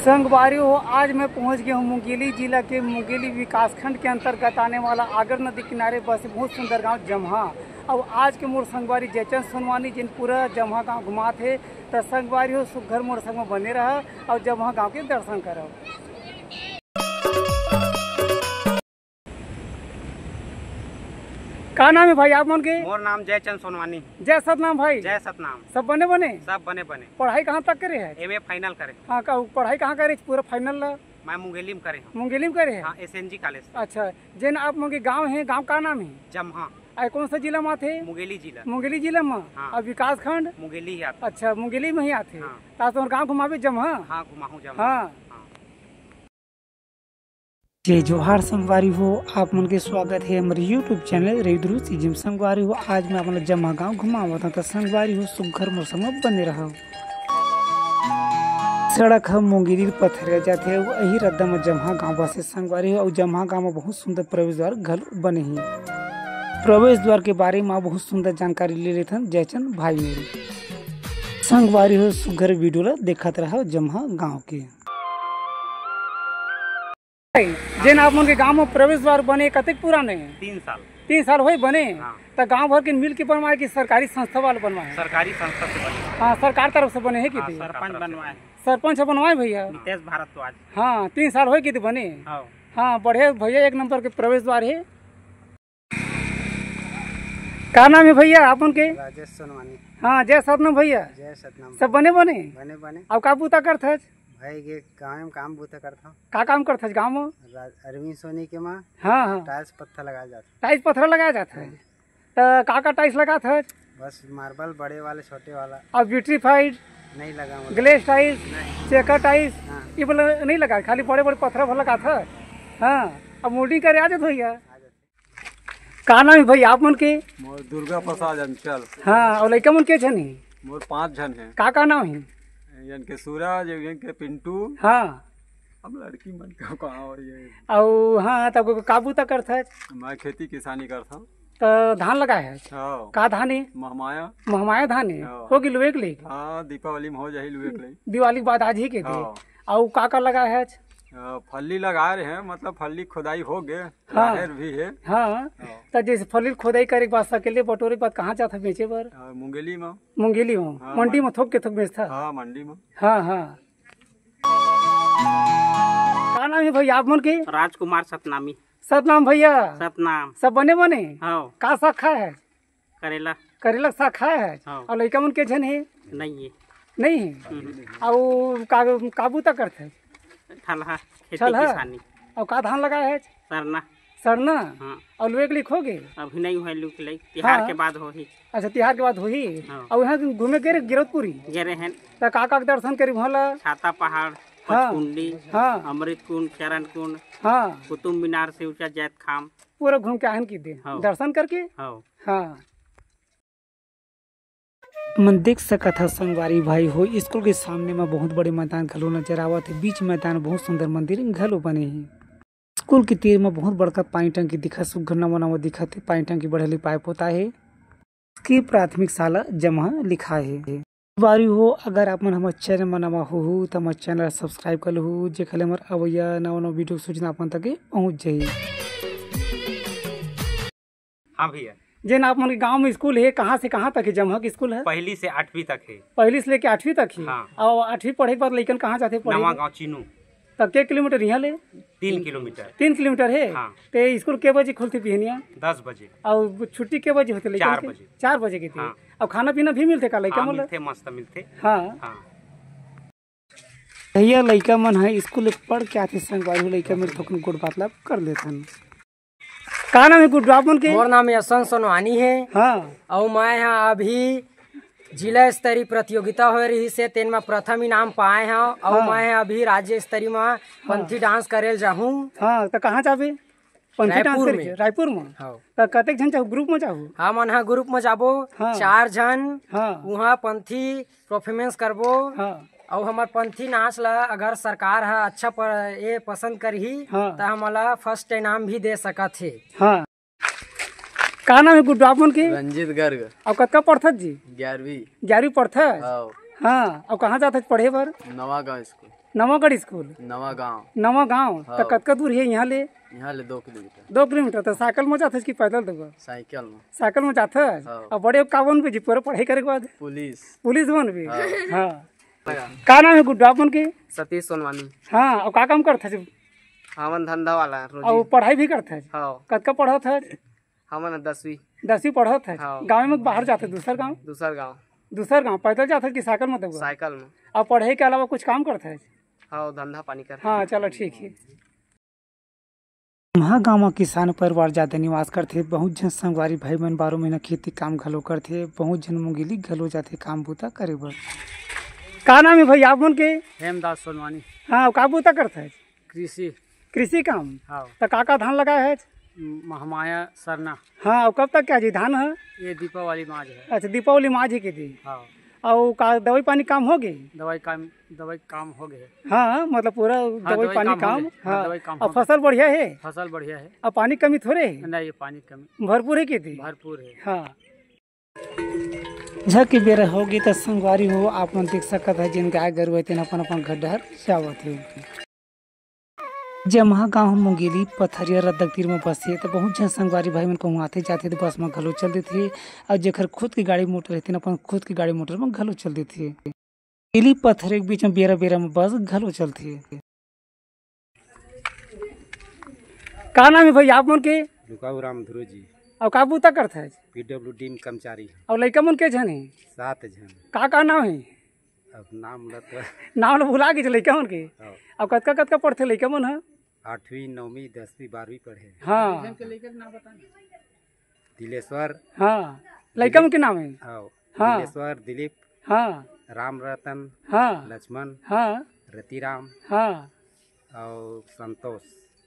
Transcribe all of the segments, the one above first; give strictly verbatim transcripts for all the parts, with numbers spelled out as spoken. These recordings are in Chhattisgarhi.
संगवारी हो, आज मैं पहुंच गया हूं मुंगेली जिला के मुंगेली विकासखंड के अंतर्गत आने वाला आगर नदी किनारे बसे बहुत सुंदर गांव जम्हा। अउ आज के मोर संगवारी जयचंद सोनवानी, जिन पूरा जम्हा गांव घुमात हे। त संगवारी हो, सुघर मोर संग में बने रहा अउ जम्हा गांव के दर्शन करव। का नाम हे भाई आप मन के? मोर नाम जयचंद सोनवानी। जय सतनाम भाई। जय सतनाम। सब बने बने? सब बने बने। पढ़ाई कहाँ तक करे हे? एमए फाइनल करे। हाँ, का पढ़ाई कहाँ करे पूरा फाइनल ला? मैं मुंगेली में करे हूँ। मुंगेली में करे हे? हाँ, एसएनजी कॉलेज। अच्छा, जेन आप मन के गांव हे, गांव का नाम हे? जम्हा। अउ कौन सा जिला में आथे? मुंगेली जिला। मुंगेली जिला में? हाँ। अउ विकासखंड? मुंगेली ही आथे। अच्छा, मुंगेली में ही आथे। हाँ। त आज तोर गांव घुमाबे जम्हा? हाँ, घुमाहूँ जम्हा। हाँ। हाँ। जय जोहार संगवारी हो, आप मन के स्वागत हे हमर YouTube चैनल रविद्रुज सीजी म। संगवारी हो, आज मैं आप मन ल जम्हा गांव घुमावत हंव, त संगवारी हो, सुघर मोर संग बने रहव। सड़क ह मुंगेली पथरिया जाथे, अउ एही रद्दा म जम्हा गांव बसे संगवारी हो, अउ जम्हा गांव म बहुत सुंदर प्रवेश द्वार घलो बने हे। प्रवेश द्वार के बारे म बहुत सुंदर जानकारी ले लेथन जयचंद भाई मेर। संगवारी हो, सुघर वीडियो ल देखत रहव जम्हा गांव के। जेन आप मन के गांव में प्रवेश द्वार बने, कतेक पुराने हे? तीन साल। तीन साल होए बने? हाँ। त गांव भर के मिल के बनवाए कि सरकारी संस्था वाले बनवाए? सरकारी संस्था से बने। हाँ, सरकार तरफ से बने हे कि हाँ, दी? सरकार सरपंच तरफ से बनवाए। बने। सरपंच बनवाए भैया? नितेश भारद्वाज। हाँ, तीन साल होए कि दी बने? हाँ। हाँ, बढ़िया भैया, एक नंबर के प्रवेश द्वार हे। का नाम हे भैया आप मन के? राजेश सोनवानी। हाँ, जय सतनाम भैया। जय सतनाम। सब बने बने? बने बने। अउ का बूता करथच? भाई, ये गाँव में काम बूता करथंव। का काम करथच गाँव में? रा-, अरविंद सोनी के माँ हाँ, हाँ। टाइल्स पत्थर लगाए जात। टाइल्स पत्थर लगाए जात हे। हाँ। त का का टाइल्स लगात हच? बस मार्बल, बड़े वाले, छोटे वाला। अउ ब्यूटीफाइड? नहीं लगा मतलब। Glaze tiles? नहीं। Checker tiles? हाँ। ये बोला नहीं लगा, खाली बड़े बड़े पत्थर भर लगात हच। हाँ, अब मोल्डिंग करे आ जात भैया। आ जात। का नाम हे भैया आप मन के? मोर दुर्गा प्रसाद अंचल। हाँ, अउ लइका मन के झन हे? मोर पाँच झन हे। का का नाम हे? एन के सूरज, एन के पिंटू। हाँ। अब लड़की मन का कहाँ हो ये? अउ हाँ, तब का बूता करथच? मैं खेती किसानी करथंव। त धान लगाए हच? हाँ। का धान हे? महमाया। महमाया धान हे? हाँ। होगे लुए के लइक? हाँ, दीपावली में हो जाही लुए के लइक। दिवाली के बाद आ जाही के दे। हाँ। अउ का का लगाए हच? अ, फल्ली लगाए रहे हन, मतलब फल्ली खोदाई होगे, हाँ। राहेर भी हे। हाँ। हाँ। त जइसे फल्ली खोदाई करे के बाद, सकेले बटोरे के बाद कहाँ जाथच बेचे बर? अ, मुंगेली में। मुंगेली में? हाँ, मंडी में थोक के थोक बेचथच? हाँ, मंडी में। हाँ, हाँ। का नाम हे भैया आप मन के? राजकुमार सतनामी। सतनाम भैया। सतनाम। सब बने बने? हाँ। का साग खाए हच? करेला। करेला के साग खाए हच? हाँ। अउ लइका मन के झन हे? नहीं हे। नहीं हे? हम्म। अउ का, का बूता करथच? ठलहा, खेती ठलहा? किसानी। अउ का धान लगाए हच? सरना। सरना? हाँ। अउ लुए के लइक होगे? अभी नहीं होए लुए के लइक, तिहार हाँ। के बाद होही। अच्छा, तिहार के बाद होही। हाँ। अउ इहाँ घूमे गे रहे गिरौदपुरी? गे रहे हन। त का का के दर्शन करे भला? छाता पहाड़, हाँ। पचकुंडी, हाँ। अमृत कुंड, चरण कुंड, हाँ। कुतुब मीनार, शिवचा जैतखाम। पूरा घूम के आए हन कि दे। हाँ। दर्शन करके? हाँ। हाँ। मन देख सकत ह संगवारी भाई हो, स्कूल के सामने म बहुत बड़े मैदान घलो नजर आवत हे। बीच मैदान बहुत सुंदर मंदिर घलो बने हे। स्कूल के तीर म बहुत बड़का पानी टंकी दिखत, सुघर नवा नवा दिखत हे। पानी टंकी बढ़िया ले पाइप होता हे। इसकी प्राथमिक शाला जम्हा लिखाए हे। संगवारी हो, अगर आप मन हमर चैनल म नवा होहू, त हमर चैनल ल सब्सक्राइब कर लहू, जेखर ले हमर अवइया नवा नवा वीडियो सूचना आप मन तक पहुँच जाही। हाँ भैया। जेन आप मन के गांव में स्कूल हे, कहाँ से कहाँ तक हे जम्हा के स्कूल हे? पहली से आठवीं तक हे। पहली से लेके आठवीं तक हे? हाँ। अउ आठवीं पढ़े के बाद लइकन कहाँ जाथे पढ़े नवा बर? गाँव चीनू। त के किलोमीटर इहाँ ले? तीन किलोमीटर। तीन किलोमीटर हे? हाँ। ते स्कूल के बजे खुलथे बिहनिया? दस बजे। अउ छुट्टी के बजे होथे लइकन चार के? बजे। चार बजे के थे। हाँ। अउ खाना पीना भी मिलथे का लइका हाँ, मन ल? मिलथे, मस्त मिलथे। हाँ। हाँ। भैया, लइका मन ह स्कूल ले पढ़ के आथे, संगवारी हो, लइका मन थोकन गोठ बात ला कर लेथन। का नाम हे गुड्डू आप मन के? मोर नाम यशवंत सोनवानी हे। हाँ। अउ मैं ह अभी जिला स्तरीय प्रतियोगिता होए रहिस हे, तेन म प्रथम इनाम पाए हंव। अउ हाँ। मैं ह अभी राज्य स्तरीय म हाँ। पंथी डांस करे ल जाहूं। हाँ, त कहाँ जाबे? पंथी डांस रायपुर करे में। के? रायपुर म? हाँ। त कतेक झन जाहू? ग्रुप म जाहू? हमन ह ग्रुप म जाबो, हाँ। चार झन। हाँ। उहाँ पंथी परफॉर्मेंस करबो। हाँ। अउ हमर पंथी नाच ला अगर सरकार ह अच्छा प-, ए पसंद करही, हाँ। त हमन ला फर्स्ट इनाम भी दे सकत हे। हाँ। का नाम हे गुड्डू आप मन के? रंजीत गर्ग। अउ कतका पढ़थस जी? ग्यारहवीं। ग्यारहवीं पढ़थस? हाँ। हाँ। अउ कहाँ जाथस पढ़े बर? नवा गाँव स्कूल। नवागढ़ स्कूल। नवा गांव। नवा गांव। हाँ। त कतका दूर हे इहाँ ले? इहाँ ले दो किलोमीटर। दो किलोमीटर। त साइकिल म जाथस कि पैदल दउगा? साइकिल म। साइकिल म जाथस? हाँ। अउ बड़े कावन भी जी पूरा पढ़ाई करे के बाद? पुलिस। पुलिस बनबे? हाँ। हाँ। का नाम हे गुड्डू आप मन के? सतीश सोनवानी। हाँ, अउ का काम करथस? हमन धंधा वाला, रोजी। अउ पढ़ाई भी करथस? हाँ। कतका पढ़त हस? हमन दसवीं। दसवीं पढ़त हस? हाँ। गाँव म बाहर जाथस, दूसर गाँव? दूसर गाँव। दूसर गाँव पैदल जाथस कि साइकिल म दउगा? साइकिल म। अउ पढ़ाई के अलावा कुछ काम करथस? हाँ, धंधा पानी करथन। हाँ, चलो ठीक हे। जम्हा गांव म किसान परिवार जादा निवास करथे। बहुत झन संगवारी भाई मन बारह महीना खेती काम घलो करथे। बहुत झन मुंगेली घलो जाथे काम बूता करे बर। का नाम हे भई आप मन के? हेमदास सोनवानी। हाँ, का बूता करथे? कृषि। कृषि काम? हाँ। त का का धान लगाए हे? महामाया सरना। हाँ, अउ कब तक के जी धान हे? ये दीपावली माज हे। अच्छा, दीपावली माज हे के दिन। हाँ। अउ का दवाई पानी काम हो गे? दवाई काम, दवाई काम हो गे। हाँ, मतलब पूरा हाँ, दवाई दवाई पानी काम हो काम, गे। हाँ, हाँ। दवाई काम अउ हो गे। फसल बढ़िया हे? फसल बढ़िया हे। अउ पानी कमी थोरे हे? नहीं, ये पानी कमी। भरपूर हे के दिन? भरपूर हे। हाँ। झ के बेरा हो गे त संगवारी हो, आप मन देख सकत हे, जेन गाय गरु हे, तेन अपन अपन घर डहर जावत हे। जम्हा गांव ह मुंगेली पथरिया रद्दा के तीर म बसे, त बहुत झन संगवारी भाई मन कहूं आथे जाथे, त बस म घलो चल देथे, अउ जेकर खुद के गाड़ी मोटर हे, तेन अपन खुद के गाड़ी मोटर म घलो चल देथे। मुंगेली पथरिया के बीच म बेरा बेरा म बस घलो चलथे। का नाम हे भई आप मन के? लुकाऊ राम धुरू जी। अउ का बूता करथस? पीडब्ल्यूडी म कर्मचारी। अउ लइका मन के झन हे? सात झन। का का नाम हे? अब नाम ल तो नाम ल भुला गे लइका मन के। हाँ। अउ कतका कतका पढ़थे लइका मन ह? आठवीं, नौवीं, दसवीं, बारहवीं पढ़े। हाँ। दिलेश्वर। हाँ। लइका मन के नाम हे? हाँ। हाँ। दिलेश्वर, दिलीप। हाँ। राम रतन। हाँ। लक्ष्मण। हाँ। रतिराम। हाँ। अउ संतोष।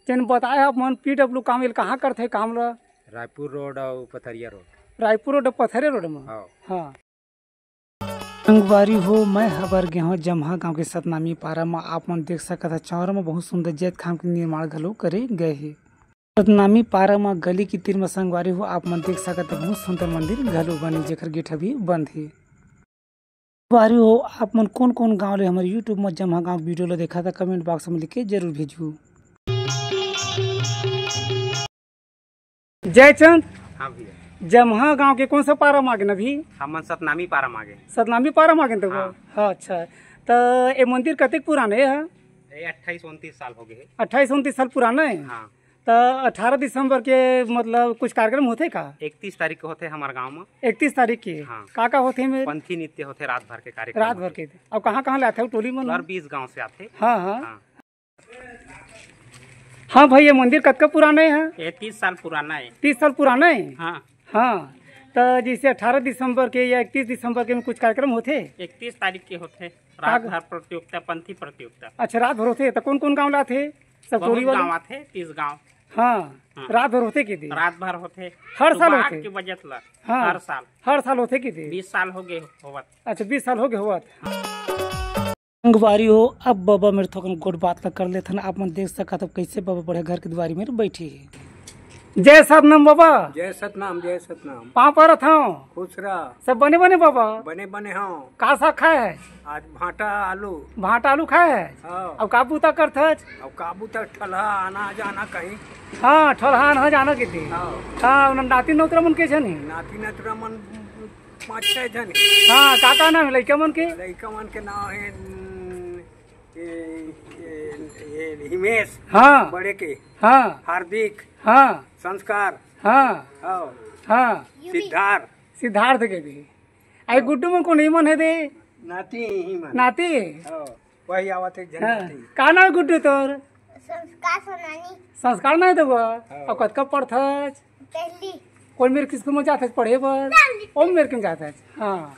तेन बताए आप मन पीडब्ल्यू काम एला कहाँ करथे काम ल? रायपुर रोड अउ पथरिया रोड। रायपुर रोड अउ पथरिया रोड म? हाँ। हाँ। संगवारी हो, मैं हबर गे हंव जम्हा गांव के सतनामी पारा म। आप मन देख सकत ह, चौरा म बहुत सुंदर जैतखाम के निर्माण घलो करे गए हे। सतनामी पारा म गली के तीर म संगवारी हो, आप मन देख सकत ह, बहुत सुंदर मंदिर घलो बने, जेकर गेट भी बंद हे। संगवारी हो, आप मन कोन-कोन गांव ले हमर YouTube म जम्हा गांव के video ल देखत ह, comment box म लिख के जरूर भेजहू। जयचंद, हाँ भैया। जम्हा गांव के कौन सा पारा म आगे न अभी? हमन सतनामी पारा म आगे। सतनामी पारा म आगे न तो? हाँ। हाँ, अच्छा। त ए मंदिर कतेक पुराना हे? ये अट्ठाईस उनतीस साल हो गए हे। अट्ठाईस उनतीस साल पुराना हे? हाँ। त अठारह दिसंबर के मतलब कुछ कार्यक्रम होथे का? इकतीस तारीख के होथे हमर गांव म। इकतीस तारीख के? हाँ। का का होथे एमे? पंथी नृत्य होथे रात भर के कार्यक्रम रात भर होथे। के? अउ कहाँ कहाँ ले आथे टोली मन? हर बीस गांव से आथे। हाँ, हाँ। हाँ। हाँ भाई, ये मंदिर कतका पुराना हे? ये तीस साल पुराना हे। तीस साल पुराना हे? हाँ। हाँ, त जैसे अठारह दिसंबर के या इकतीस दिसंबर के में कुछ कार्यक्रम होथे? इकतीस तारीख के होथे, रात का भर प्रतियोगिता, पंथी प्रतियोगिता। अच्छा, रात भर होथे, त कौन कौन गांव ले आथे? सब बहुत टोली वाले? गांव आथे, तीस गांव। हाँ, हाँ। रात भर होथे के दिन? रात भर होथे। हर साल सुबह होथे? आठ के बजे तक। हाँ, हर साल। हर साल होथे के दिन? बीस साल हो गए होवत। अच्छा, बीस साल हो गए होवत। हाँ। संगवारी हो, अब बबा मेर थोकन गोठ बात ला कर लेथन। आप मन देख सकत हो, कैसे बबा बड़े घर के दुआरी मेर बैठे हे। जय सतनाम बबा। जय सतनाम, जय सतनाम। पाँव परत हंव। खुश रह। सब बने बने बबा। बने बने हंव। का साग खाए हे? आज भांटा आलू। भांटा आलू खाए हे? हाँ। अब का बूता करथच? अब का बूता, ठलहा आना जाना कहीं। हाँ, ठलहा आना जाना के दिन। हाँ। का नाती नौतरा मन के झन हे? नाती नतरा मन पाँच छह झन हे। हाँ, का का नाम हे लइका मन के? लइका मन के नाम हे, उम, ए, ए, ए, हिमेश, हाँ। बड़े के। हाँ। हार्दिक। हाँ। संस्कार। हाँ। हाँ। हाँ। सिद्धार्थ। सिद्धार्थ के भी। आई गुड्डू मन कोन ही मन हे दे? नाती ही मन। नाती? हाँ। वही आवत हे एक झन हाँ। नाती। का नाम हे गुड्डू तोर? संस्कार सोनानी। संस्कार नाम हे तो वो? हाँ। अउ कतका पढ़थच? पहली। कोन मेर के स्कूल में जाथच पढ़े बर? पहली। ओम मेर के जाथच। हाँ।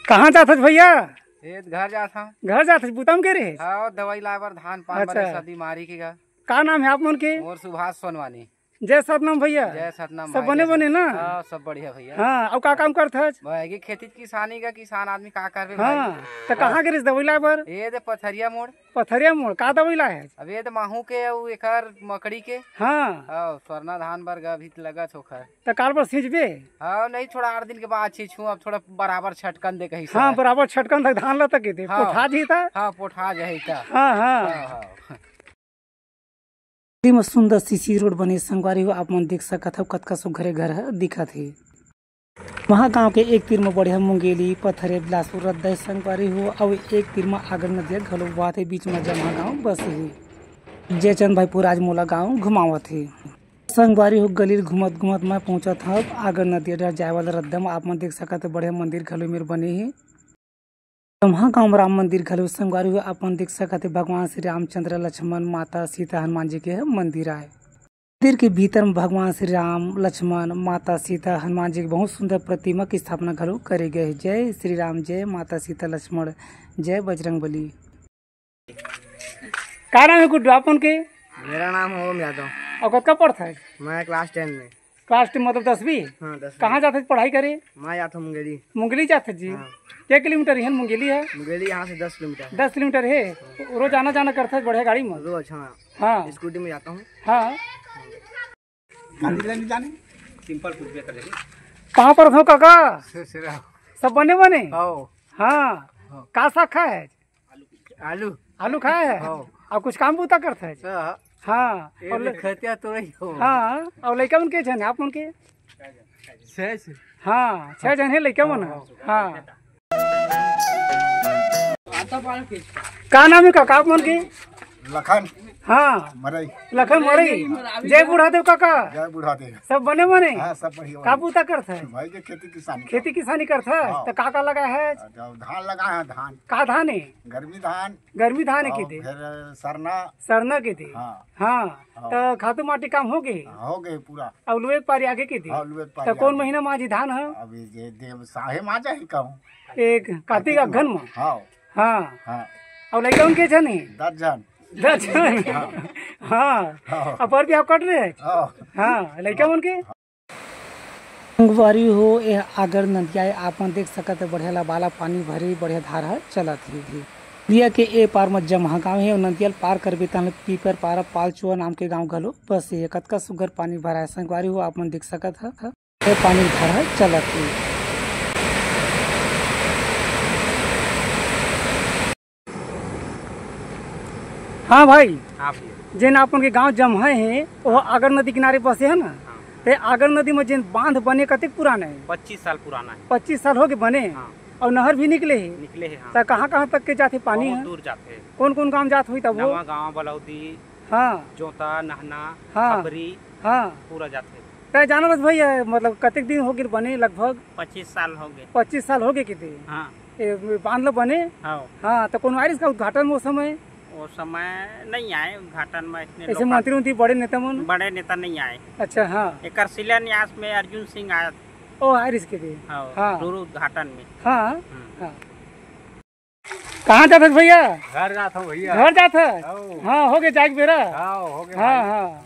कहाँ जाथच भैया? ए, घर जात हंव। घर जाथच, बुता म गे रहे? हाँ, दवाई लाए बर, धान पान अच्छा। बर, सब बीमारी के गा। का नाम हे आप मन के? मोर सुभाष सोनवानी। जय सतनाम भैया। जय सतनाम सब भाई, बने जय बने सतनाम। ना? हाँ, सब बढ़िया भैया। हाँ, अउ का काम करथस? भाई, ये खेती किसानी का, किसान आदमी का करबे हाँ, भाई? त कहाँ गे रहिस दवाई लाए बर? ये दे पथरिया मोड़। पथरिया मोड़, का दवाई लाए हस? अब ये दे माहू के अउ एकर मकड़ी के। हाँ। हाँ, स्वर्णा धान बर गा अभी लगत ओखर। त काल बर सींचबे? हाँ, नहीं, थोड़ा आठ दिन के बाद छींचहूँ, अब थोड़ा बराबर छटकन दे कही हाँ, से। बराबर छटकन तक धान ल तक दे, हाँ। पोठा जी त। हाँ, पोठा जाही त। हाँ, हाँ। हाँ, हाँ। एमा सुंदर सीसी रोड बने संगवारी हो, आप मन देख सकत हव कतका सुघ्घर ए घर ह दिखत हे। महागांव के एक तीर म बढ़िया मुंगेली, पथरे, बिलासपुर, रद्दा संगवारी हो, अउ एक तीर म आगर नदिया घलो बहत हे, बीच म जमहा गांव बसे हे। जयचंद भाई पूरा आज मोला गांव घुमावत हे। संगवारी हो, गली ल घूमत घूमत मैं पहुंचत हव आगर नदिया डर जाए वाला रद्दा म। आप मन देख सकत हव बढ़िया मंदिर घलो मेर बने हे। जमहा गांव राम मंदिर घलो संगवारी हो, आप मन देख सकत हे भगवान श्री रामचंद्र, लक्ष्मण, माता सीता, हनुमान जी के मंदिर आय। मंदिर के भीतर म भगवान श्री राम, लक्ष्मण, माता सीता, हनुमान जी के बहुत सुंदर प्रतिमा के स्थापना घलो करे गए हे। जय श्री राम, जय माता सीता लक्ष्मण, जय बजरंग बली। का नाम हे गुड्डू आपन के? मेरा नाम है ओम यादव। अउ कतका पढ़थस? मैं क्लास टेन में। क्लास टेन मतलब दसवीं? हाँ, दसवीं। कहाँ जाथस पढ़ाई करे? मैं जाता हूँ मुंगेली। मुंगेली जाथस जी? हाँ। के किलोमीटर हे मुंगेली ह? मुंगेली यहाँ से दस किलोमीटर है। दस किलोमीटर हे। रोज आना जाना करथस बढ़िया गाड़ी में? रोज, हाँ। हाँ। स्कूटी में जाता हूँ। हाँ। गाड़ी ले नहीं जाने। सिंपल कुछ बेहतर है। कहाँ पर हो काका? से, से रहो। सब बने बने? आओ। हाँ। हाँ। का साग खाए? आलू। आलू खाए? हाँ। अउ कुछ काम बूता करथस? हाँ। हाँ। ये अउ भी ले-, खतिया तो रही हो। हाँ। अउ लइका मन के झन हे आप मन के? छह से। हाँ, छह झन हे लइका मन। हाँ, हाँ। हाँ। का नाम हे काका आप मन के? लखन। हाँ। मरई। लखन मरई। जय बुढ़ादेव काका। जय बुढ़ादेव। सब बने बने? हाँ, सब बढ़िया का बने। बूता करथस? भाई के खेती किसानी। खेती किसानी करथस? हाँ। त का का लगाए हस? धान लगाए हन, धान। का धान हे? गर्मी धान। गर्मी धान हे अउ कि दे? फिर सरना। सरना के दे? हाँ। हाँ। हाँ। त खातू माटी काम हो गे? हाँ, हो गे पूरा। अउ लुए के पारी आगे के दे? हाँ, लुए के पारी त कौन आगे। महीना म आही धान ह? अभी जे देव साहे म आ जाही कहूँ। एक कार्तिक अगहन म? हाँ। हाँ। हाँ। अउ लइका मन के झन हे? दस झन। दस झन? हाँ। हाँ। हाँ। अब बर भी आप कट रहे? हाँ। हाँ, लइका मन के? संगवारी हो, एह आगर नदिया ए, आप मन देख सकत हे, बढ़िया लबालब पानी भरे, बढ़िया धार ह चलत हे। नदिया के ए पार म जमहा गांव हे, अउ नदिया ल पार करबे, तहां ले पीपर पारा पालचुआ नाम के गांव घलो बसे हे। कतका सुघ्घर पानी भराए संगवारी हो, आप मन देख सकत ह, ए पानी धार ह चलत हे। हाँ भाई, हाँ भैया। जेन आप मन के गांव जमहा हे, ओह आगर नदी किनारे बसे हे ना? हाँ। ते आगर नदी में जेन बांध बने, कतेक पुराना हे? पच्चीस साल पुराना हे। पच्चीस साल हो गे बने? हाँ। अउ नहर भी निकले हे? निकले हे, हाँ। त कहाँ-कहाँ तक के जाथे पानी ह? बहुत दूर जाथे। कौन-कौन गांव जात होही तब वो? नवा गांव, बलौदी, हाँ। जोता, नहना, हाँ। खपरी, हाँ। पूरा जाथे। तैं जानत हस भैया, मतलब कतेक दिन हो गे बने लगभग? पच्चीस साल हो गे। पच्चीस साल हो गे किते? हाँ। ए, बांध ल बने? हाँ। हाँ, त कोनो आय रिहिस का उद्घाटन म ओ समय? ओ समय नहीं आए उद्घाटन में, इतने ऐसे लोग मंत्री उंत्री बड़े नेता मन? बड़े नेता नहीं आए। अच्छा, हाँ। एकर शिलान्यास में अर्जुन सिंह आया था। ओ, आय रिहिस किते? हाँ, हाँ। गुरु उद्घाटन में। हाँ, हम्म। हाँ। कहाँ जात हस भैया? घर जात हूँ भैया। घर जात हस? हाँ। हाँ, हो गे जाए के बेरा? हाँ, हो गे हाँ, भाई। हाँ।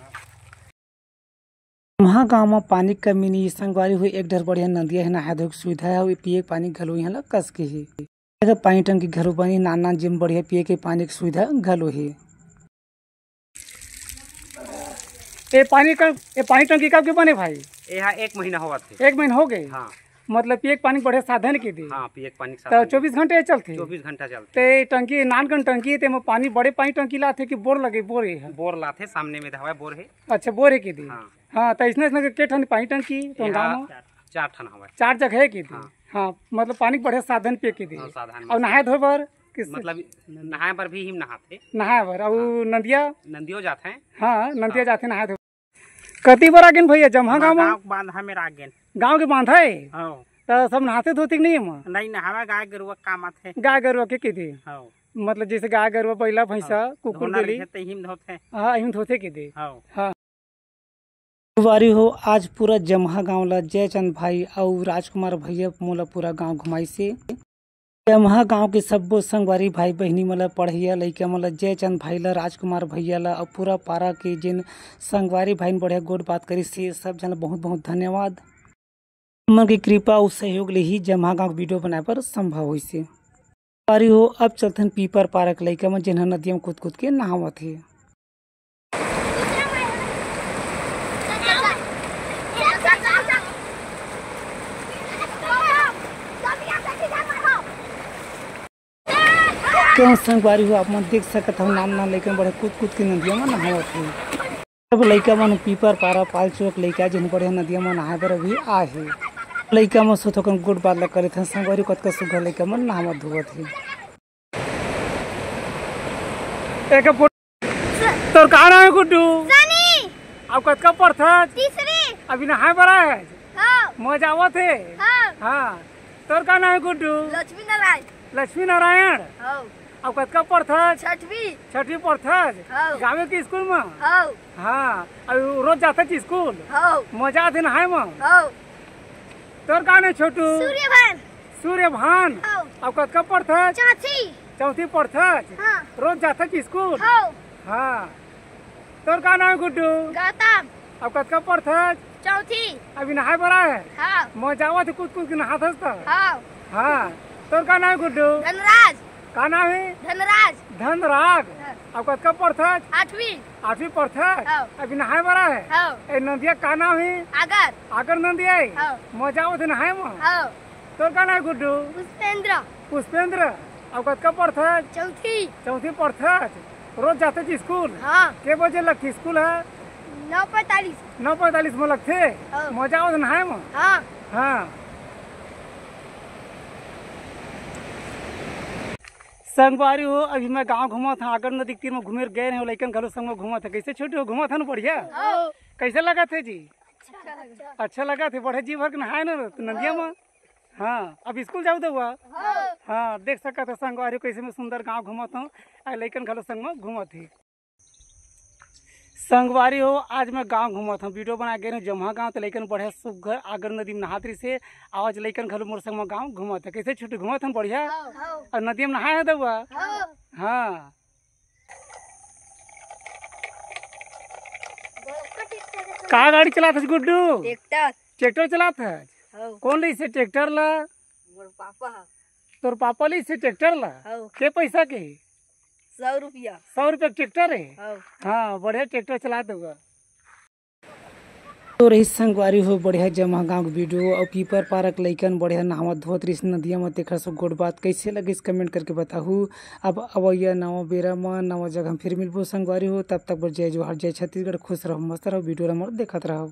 जमहा गांव म पानी के कमी नइ हे संगवारी हो, एक डहर बढ़िया नदिया हे, नहाए धोए के सुविधा हे अउ पीए के पानी घलो इहां ल कस के हे। पानी टंकी घलो बने हे, नान नान जेम बढ़िया पीए के पानी के सुविधा घलो हे। ए पानी का, ए पानी टंकी कब के बने भाई? ए हा एक महीना होवत हे। एक महीना हो गे? हाँ। मतलब पीए के पानी बढ़िया साधन के दे? हाँ, पीए के पानी के त साधन। चौबीस घंटे चलथे? चौबीस घंटा चलथे। ते टंकी, नान कन टंकी, तेमा पानी बड़े पानी टंकी लाथे कि बोर लगे, बोर हे? बोर लाथे, सामने में हवय बोर हे। अच्छा, बोर हे के दे? हाँ। हाँ, त अइसने, अइसने के ठन पानी टंकी तो ये गाँव हा में? चार ठन हवय। चार जगह हे के दे? हाँ। हाँ, मतलब पानी के बढ़िया साधन पिए के दे? हाँ, साधन अउ में। नहाए धोए बर? किस मतलब नहाए बर भी इही म नहाथे। नहाए बर, अउ हाँ। नदिया? नदियो जाथे। हाँ, नदिया हाँ। जाथे नहाए धोए। कति बर आ गेन भैया, जमहा हमर गाँव म? गाँव के बांधा मेर आ गेन। गाँव के बांधा हे? हाँ। त सब नहाथे धोथे कि नहीं एमा? नहीं, नहावा गाय गरुवा के काम आथे। गाय गरुवा के किथे? हाँ। मतलब जैसे गाय गरुवा, बइला, भैंसा, हाँ। कुकुर, धोना बिल्ली। रहिथे, त इही म धोथे। हाँ, इही म धोथे किथे? हाँ। हाँ। संगवारी हो, आज पूरा जमहा गांव ला जयचंद भाई अउ राजकुमार भैया मोला पूरा गांव घुमाइसे। जमहा गांव के सब्बो संगवारी भाई बहिनी मन ल, पढ़इया लइका मन ल, जयचंद भाई ल, राजकुमार भैया ल अउ पूरा पारा के जेन संगवारी भाई बढ़िया गोठ बात करिस हे, सब झन ल बहुत बहुत धन्यवाद। मन के कृपा अउ सहयोग ले ही जमहा गांव के वीडियो बनाए बर संभव होइस हे। संगवारी हो, अब चलथन पीपर पारा के लइका मन, जेन ह नदिया म कूद कूद के नहावत हे। क्यों संगवारी हो, आप मन देख सकत हव, नान नान लइका मन बढ़िया कूद कूद के नदिया म नहावत हे। सब लइका मन पीपर पारा पाल चौक लइका जेन बढ़िया नदिया म नहाए बर अभी आए हे। लइका मन सोथोकन गोठ बात ल करत हन, संगवारी हो, कतका सुग्घर लइका मन नहावत धोवत हे। एक तोर का नाम हे गुड्डू? सनी। अब कतका पढ़थस? तीसरी। अभी नहाए बर आए हस? हाँ। मजा आवत हे? हाँ। हाँ। तोर का नाम हे गुड्डू? लक्ष्मी नारायण। लक्ष्मी नारायण? हाँ। अब कतका पढ़थस? छठवीं। छठवीं पढ़थस? हाँ। गाँवे के स्कूल म? हाँ। हाँ। अब रोज जाथस स्कूल? हाँ। मजा आथे नहाए म? हाँ। तोर का नाम हे छोटू? सूर्यभान। सूर्यभान? हाँ। अब कतका पढ़थस? चौथी। चौथी पढ़थस? हाँ। रोज जाथस स्कूल? हाँ। हाँ। तोर का नाम हे गुड्डू? गौतम। अब कतका पढ़थस? चौथी। अभी नहाए बर आए हस? हाँ। मजा आवत हे कूद कूद के नहाथस त? हाँ। हाँ। तोर का नाम हे गुड्डू? धनराज। का नाम हे? धनराज। धनराज। हाँ। अब कतका पढ़थस? आठवीं। आठवीं पढ़थस? हाँ। अभी नहाए बर आए हस? हाँ। ए नदिया का नाम हे? आगर। आगर नदिया हे? हाँ। मजा आवत हे नहाए म? हाँ। तोर का नाम हे गुड्डू? पुष्पेंद्र। पुष्पेंद्र। अब कतका पढ़थस? चौथी। चौथी पढ़थस? रोज जाथस स्कूल? हाँ। के बजे लगथे स्कूल ह? नौ पैंतालीस। नौ पैंतालीस म लगथे? हाँ। मजा आवत नहाए म? हाँ। हाँ। संगवारी हो, अभी मैं गांव घूमत हंव, आगर नदी के तीर म घूमे बर गे रहेंव, लइकन घलो संग म घूमत हे। कइसे छोटू हो, घूमत हस न बढ़िया? हाँ। कइसे लगत हे जी? अच्छा लगत हे। अच्छा लगत हे, बढ़िया जी भर के नहाए न नदिया म। हाँ, अब स्कूल जाहू त? हाँ। हाँ, देख सकत हव संगवारी हो, कइसे मैं सुंदर गांव घूमत हंव, अउ लइकन घलो संग म घूमत हे। संगवारी हो, आज मैं गांव घूमत हंव, वीडियो बनाए गे रहेंव जमहा गांव, त लइकन बढ़िया सुग्घर आगर नदी म नहात रहिस हे। आज लइकन घलो मोर संग म गांव घूमत हे। कइसे छोटू, घूमत हस न बढ़िया? हाँ। अउ नदिया म नहाए हस त? हाँ। हाँ। का गाड़ी चलात हस गुड्डू? ट्रैक्टर। ट्रैक्टर चलात हस? हाँ। कोन लिस हे ट्रैक्टर ला? मोर पापा ह। तोर पापा लिस हे ट्रैक्टर ला? हाँ। के पैसा के? सौ रुपया। सौ रुपया के ट्रैक्टर हे? हाँ। हाँ, बढ़िया ट्रैक्टर चलात हस। तो रहिस संगवारी हो बढ़िया जमहा गांव के वीडियो अउ पीपर पारा के लइकन बढ़िया नहावत धोवत रहिस नदिया म, तेखर सब गोठ बात कइसे लगिस comment करके बताहू। अब अवइया नवा बेरा म नवा जगह म फिर मिलबो संगवारी हो, तब तक बर जय जोहार, जय छत्तीसगढ़, खुश रहव, मस्त रहव, वीडियो ल हमर देखत रहव।